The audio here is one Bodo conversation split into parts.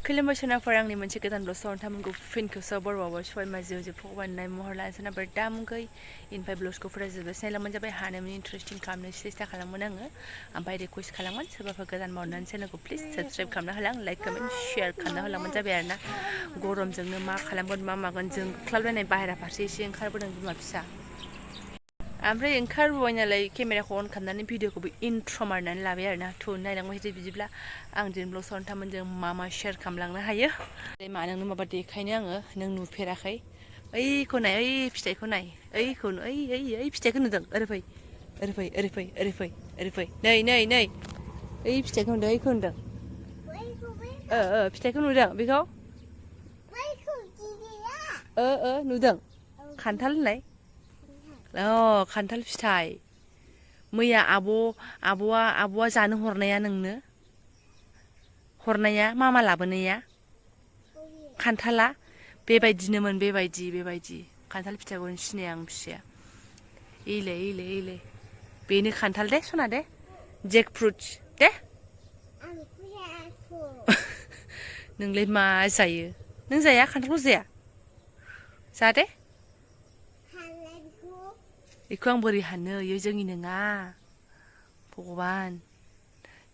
खुलुमबाय सोनाफोर आंनि मोनसे गोदान ब्लगआव नोंथांमोनखौ फिनखौसो बर'आवबो सबाय माजियाव जोबोद बानायनाय महर लानो सोनाफोर दामुगै इनफाय ब्लगखौ फरायजोबबाय चेनेलामोन जाबाय हानायमानि इन्टारेस्टिं खालामनो सेस्था खालामोन आङो ओमफ्राय रिकुवेस्ट खालामोन सोरबाफोर गोदान मावनानै चेनेलखौ प्लिज साबस्क्राइब खालामना होलां लाइक कमेन्ट शेयार खालामना होलांबानो जाबाय आरोना गरमजोंनो मा खालामगोन मा मागोन जों ख्लाबलायनाय बाहेरा फारसे एसे ओंखारबोदों बिमा फिसा ओमफ्राय ओंखारबोबाय नालाय केमेराखौ अन खालामनानै भिडिअखौबो इन्ट्र' मारनानै लाबाय आरोना थु नायलांबाय थादो बिदिब्ला आं दिनै ब्लगआव नोंथांमोनजों मा मा शेयार खालामलांनो हायो मा नोंनो माबा देखायनो आङो नों नुफेराखै ओइखौ नाय ओइ फिथाइखौ नाय ओइखौ ओइ फिथाइखौ नुदों ओरै फै ओरै फै ओरै फै ओरै फै ओरै फै नै नै नै ओइ फिथाइखौ नुदों ओइखौ नुदों फिथाइखौ नुदों बेखौ नुदों खान्थाल होननाय खान्थाल फिथाइ मैया आब'आ जानो हरनाया नोंनो हरनाया मामा लाबोनाया खान्थाला बेबायदिनोमोन बेबायदि खान्थाल फिथाइखौनो सिनाया आं फिसाया इले बेनो खान्थाल दे सना दे जेक फ्रुट्स दे नोंलाय मा जायो नों जाया खान्थालखौ जाया जा दे बेखौ आं बोरै हानो इयो जोंनि नङा भगबान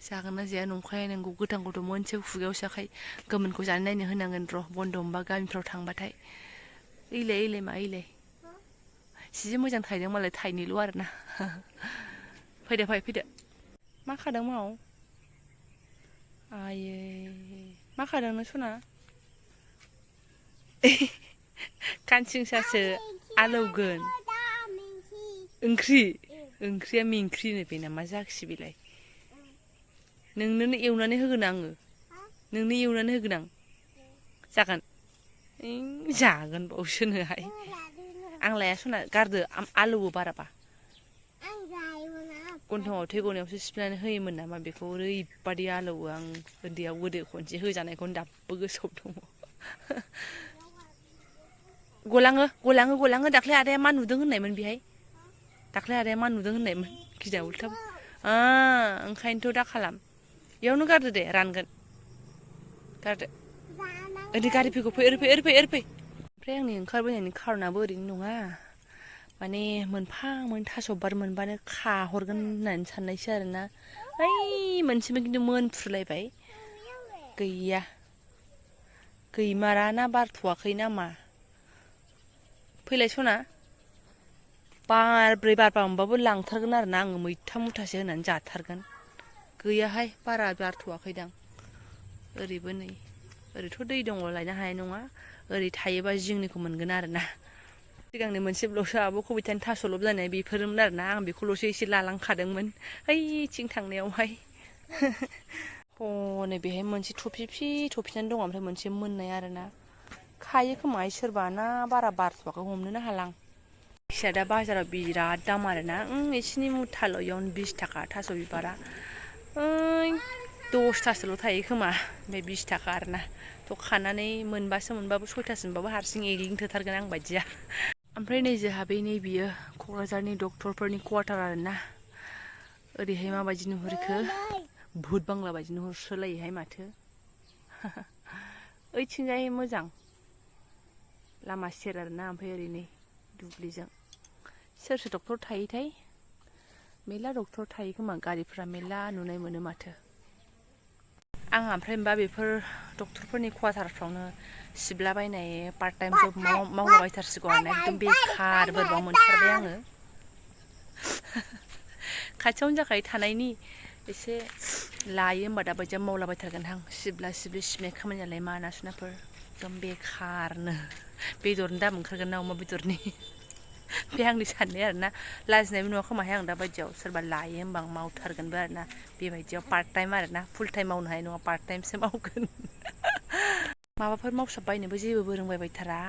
जागोन ना जाया नंखाय नोंगौ गोथांखौथ' मोनसे खुगायाव सोखाय गोमोनखौ जानो नायनो होनांगोन र' बन्द' मोनबा गामिफ्राव थांबाथाय इले मा इले जि मोजां थायदों मालाय थाइनैल' आरोना फैदो मा खादों माव आयै मा खादों नों सना खानसिंसासो आलौगोन ओंख्रिया मेंख्रिनो बेना मा जाखिसै बेलाय नोंनोनो एवनानै होगोन आङो नोंनो एवनानै होगोन आं जागोन जागोन बावसोनोहाय आं लाया सना गारदो आलौवो बाराबा गन्थङाव थै गनायावसो सिफ्लेनानै होयोमोन नामा बेखौ ओरैबादि आलौवो आं उन्दैयाव गोदो खनसे होजानायखौनो दाबो गोसोआव दङ गलाङो दाख्लै आदाया मा नुदों होननायमोन बेहाय दाख्लै आदाया मा नुदों होननायमोन गिदा उल्था ओंखायनोथ' दा खालाम बेयावनो गारदो दे रानगोन गारदो ओरै गारि फैगौ फै ओरै फै ओमफ्राय आंनि ओंखारबोनायनि खारनाबो ओरैनो नङा माने मोनफा थास' बिबार मोनबानो खाहरगोन होननानै साननायसो आरोना ओइ मोनसेबो खिन्थु मोनफ्रुलायबाय गैया गैमारा ना बारथ'वाखै नामा फैलाय सना बारब्रै बारबा मोनबाबो लांथारगोन आरोना आङो मैथा मुथासे होनानै जाथारगोन गैयाहाय बारा बारथ'वाखैदां ओरैबो नै ओरैथ' दै दङ लायनो हानाय नङा ओरै थायोबा जिंनिखौ मोनगोन आरोना सिगांनि मोनसे ब्लगसो आब' कबिथानि थास'लब जानाय बेफोरमोन आरोना आं बेखौल'सो एसे लालांखादोंमोन ओइथिं थांनायावहाय हनै बेहाय मोनसे थफिनानै दङ ओमफ्राय मोनसे मोननाय आरोना खायो खोमाहाय सोरबा ना बारा बारथ'वाखै हमनोनो हालां फिसा दा बाजाराव बिराद दाम आरोना एसिनि मुथाल' इयावनो 20 थाखा थास' बिबारा 10थासोल' थायो खोमा ओमफ्राय 20 थाखा आरोना थ' खानानै मोनबाबो 6थासो मोनबाबो हारसिं एग्लिंथोथारगोन आं बायदिया ओमफ्राय नै जोंहा बे नैबियो क'क्राझारनि डक्टरफोरनि क्वार्टार आरोना ओरैहाय माबायदि नुहुरखो भुट बांला बायदि नुहुरसोलायोहाय माथो ओइथिंजाय मोजां लामा सेर आरोना ओमफ्राय ओरै नै दुब्लिजों सोर डक्टर थायोथाय मेला डक्टर थायो खोमा गारिफ्रा मेला नुनाय मोनो माथो आं ओमफ्राय होमबा बेफोर डक्टरफोरनि क्वार्टारफ्रावनो सिबलाबायनाय पार्ट टाइम जब मावलाबायथारसिगौ आरोना एकदम बेखार बोरैबा मोनथारबाय आङो खाथियावनो जाखायो थानायनि एसे लायो होमबा दाबायदियाव मावलाबायथारगोन आं सिबला सिबलि सिबनाय खामानियालाय मा ना सुनाफोर एकदम बेखारनो बेदरनि दाम ओंखारगोन ना अमा बेदरनि बे आंनि साननाय आरोना लाजिनायबो नङा खोमाहाय आं दा बायदियाव सोरबा लायो होमबा आं मावथारगोनबो आरोना बेबायदियाव पार्ट टाइम आरोना फुल टाइम मावनो हानाय नङा पार्ट टाइमसो मावगोन माबाफोर मावसाबबायनोबो जेबो रोंबायबायथारा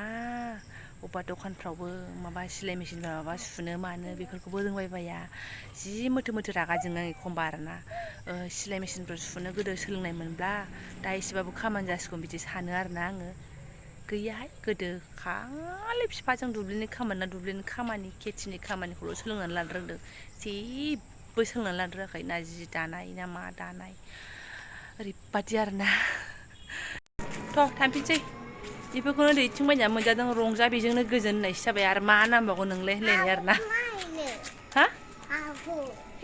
अबेबा दखानफ्रावबो माबा सिलाय मेसिनफ्राव माबा सुनो मानो बेफोरखौबो रोंबायबाया जि मोथो रागा जोङो आं एखमबा आरोना सिलाय मेसिनफोर सुनो गोदो सोलोंनाय मोनब्ला दा एसेबाबो खामानि जासिगौ बिदि सानो आरोना आङो गैयाहाय गोदो खालि बिफाजों दुब्लिनि खामानि खेथिनि खामानिखौल' सोलोंनानै लानो रोंदों जेबो सोलोंनानै लानो रोङाखै ना जि दानाय ना मा दानाय ओरैबादि आरोना थांफिनसै बेफोरखौनो दैथिं बायना मोनजादों रंजा बेजोंनो गोजोन होननायसो जाबाय आरो मा नांबावगौ नोंलाय होनलायनाय आरोना हा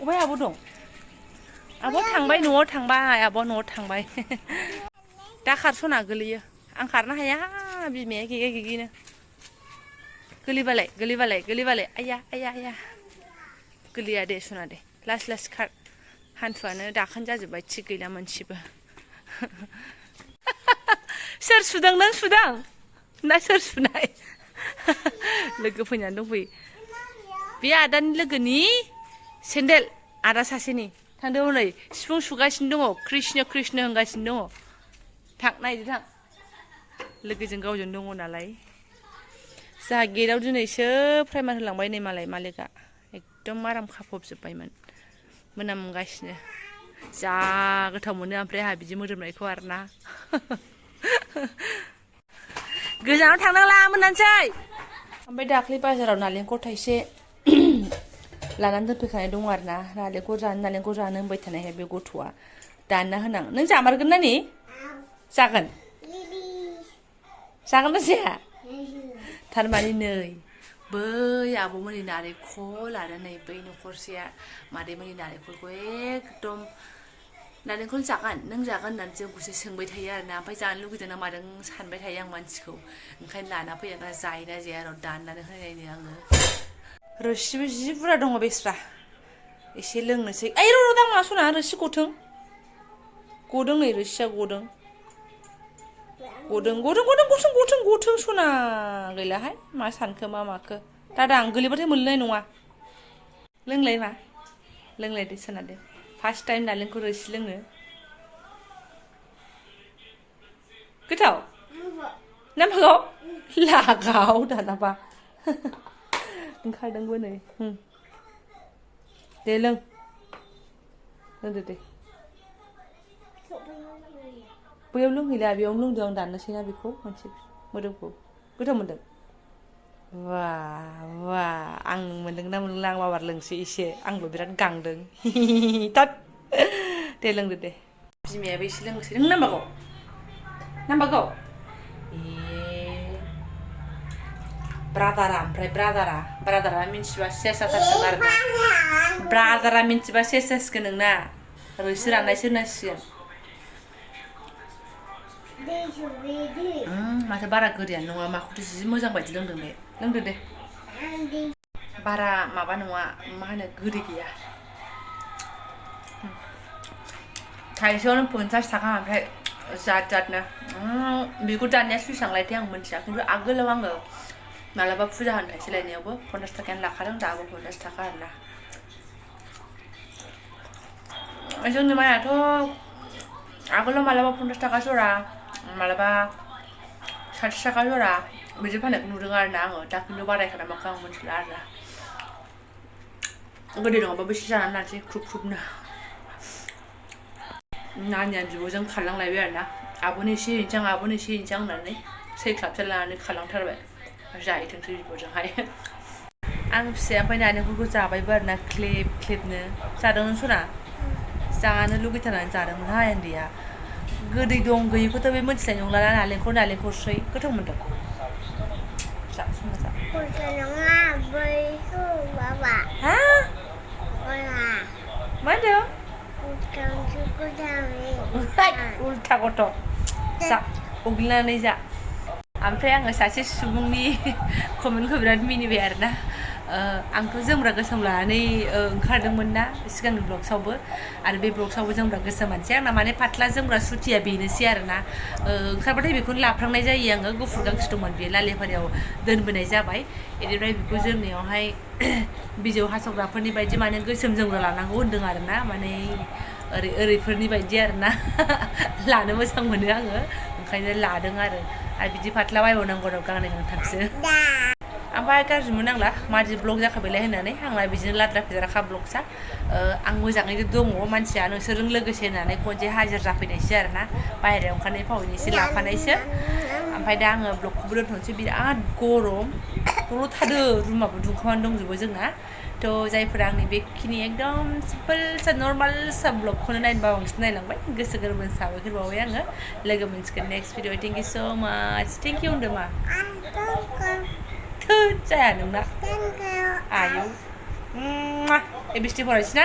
अबहाय आब' दं आब' थांबाय न'आव थांबाय आब' न'आव थांबाय दा खारस'ना गोलैयो आं खारनो हाया बिमाया गेगे गेगेनो गोलैबालाय आया आया आया गोलैया दे सना दे लासै लासै खार हान्थुआनो दाखोन जाजोब्बाय थिग गैला मोनसेबो सोर सुदों नों सुदों ना सोर सुनाय लोगो फैनानै दंफैयो बे आदानि लोगोनि सेन्देल आदा सासेनि थांदो हनै सिफुं सुगासिनो दङ कृष्ण कृष्ण होनगासिनो दङ थां नायदो थां लोगोजों गावजों दङ नालाय जोंहा गेटआव दिनैसो प्राइमार होलांबाय नै मालाय मालिकआ एकदम आराम खाफबजोब्बायमोन मोनामगासिनो जा गोथाव मोनो ओमफ्राय आंहा बिदि मोदोमनायखौ आरोना गोजानाव थांनांला मोननानैसै ओमफ्राय दाख्लै बाजाराव नालेंखर थाइसे लानानै दोनफैखानाय दङ आरोना नालेंखर जानो होनबाय थानायहाय बे गथ'आ दानना होनां नों जामारगोन ना ने जागोन जागोन ना जाया थारमाने नै बै आब'मोननि नारेंखल आरो नै बै न'खरसेया मादैमोननि नारेंखलखौ एकदम नारेंखल जागोन नों जागोन होननानै जोंखौसो सोंबाय थायो आरोना ओमफ्राय जानो लुगैदों ना मादों सानबाय थायो आं मानसिखौ ओंखायनो लाना फैया दा जायोना जाया र' दाननानै होनायनो आङो रोसिबो जि बुरजा दङ बेस्रा एसे लोंनोसै ओइ र' दां मा सना रोसि गदों नै रोसिया गदों सना गैलाहाय मा सानखो मा माखो दादा आं गोलैबाथाय मोननाय नङा लोंलाय मा लोंलाय दे सना दे फार्स्ट टाइम नालेंखर रोसि लोंनो गोथाव नांगौ लागाव दानाबा ओंखारदोंबो नै दे लोंदो दे बैयाव लोंहैला बेयावनो लोंदों आं दाननोसैना बेखौ मोनसे मोदोमखौ गोथाव मोनदों वा आं मोनदोंना मोनलोंला आं माबार लोंसै एसे आंबो बिराद गांदों तात दे लोंदो दे बिमायाबो एसे लोंसै नों नांबागौ ए ब्रादारा मिन्थिबा सेस जाथारसिगोन आरोना ब्रादारा मिन्थिबा सेस जासिगोन नोंना रोसि राननायसो होनांसिगोन माथो बारा गोदैयानो नङा माखौथो जि मोजां बायदि लोंदों बे लोंदो दे बारा माबा नङा मा होनो गोदै गैया थाइसेयावनो 50 थाखा ओमफ्राय जातनो बेखौ दानिया बेसेबां लायथाय आं मिन्थिया खिन्थु आगोलाव आङो मालाबा फुजा होनो थाइसे लायनायावबो 50 थाखायानो लाखादों दाबो 50 थाखा आरोना जोंनि माइयाथ' आगोलाव मालाबा 50 थाखा जरा मालाबा 60 थाखा जरा बिदि फाननायखौ नुदों आरोना आङो दा खिन्थु बारायखाना माखौ आं मिन्थिला आरोना गोदै नङाबा बेसे जानानै लानोसै ख्रुब नानिया बिब'जों खारलांलायबाय आरोना आब'नो एसे हैनोसै आं होननानै सैख्लाबसो लानानै खारलांथारबाय जाहैथोंसै बिब'जोंहाय आं फिसाया ओमफ्राय नालेंखरखौ जाबायबो आरोना ख्लेबनो जादोंमोन सना जानो लुगैथारनानै जादोंमोनहाय उन्दैया गोदै दं गैयिखौथ' बे मोनथिनाय नंला नालेंखरसै गोथाव मोनदों जा सना जा हा मा होनदों उल्था गथ' जा उग्लिनानै जा ओमफ्राय आङो सासे सुबुंनि कमेन्टखौ बिराद मिनिबाय आरोना आंथ' जोमग्रा गोसोम लानानै ओंखारदोंमोन ना सिगांनि ब्लग्सआवबो आरो बे ब्लग्सआवबो जोमग्रा गोसोम मानसि आंना माने फाथ्ला जोमग्रा सुथिया बेनोसै आरोना ओंखारबाथाय बेखौनो लाफ्रांनाय जायो आङो गुफुर गांसे दंमोन बे लालेफारियाव दोनबोनाय जाबाय बेनिफ्राय बेखौ जोमनायावहाय बिजौ हास'ग्राफोरनि बायदि माने गोसोम जोमग्रा लानांगौ होन्दों आरोना माने ओरैफोरनि बायदि आरोना लानो मोजां मोनो आङो ओंखायनो लादों आरो बिदि फाथ्ला बायबावनांगौ गांनै गांथामसो ओमफ्राय गाज्रि मोननांला मादि ब्लग जाखाबायलाय होननानै आंना बिदिनो लाद्रा फेद्राखा ब्लगसा आं मोजाङैनो दङ मानसिया नोंसोरजों लोगोसे होननानै खनसे हाजिर जाफैनायसो आरोना बाहेरायाव ओंखारनाय फावैनो एसे लाफानायसो ओमफ्राय दा आङो ब्लगखौबो दोनथ'नोसै बिराद गरम दल' थादो रुमाबो दुंखावनानै दंजोबो जोंना थ' जायफोरा आंनि बेखिनि एकदम सिम्पोल सा नर्माल सा ब्लगखौनो नायनो बांसिन नायलांबाय गोसो गोरबोनि साबायखर बावबाय आङो लोगो मोनसिगोन नेक्स्ट भिडिअ थेंक इउ स' माच थेंक इउ होनदों मा थोद जाया नोंना आयौ एबिसिडि फरायसै ना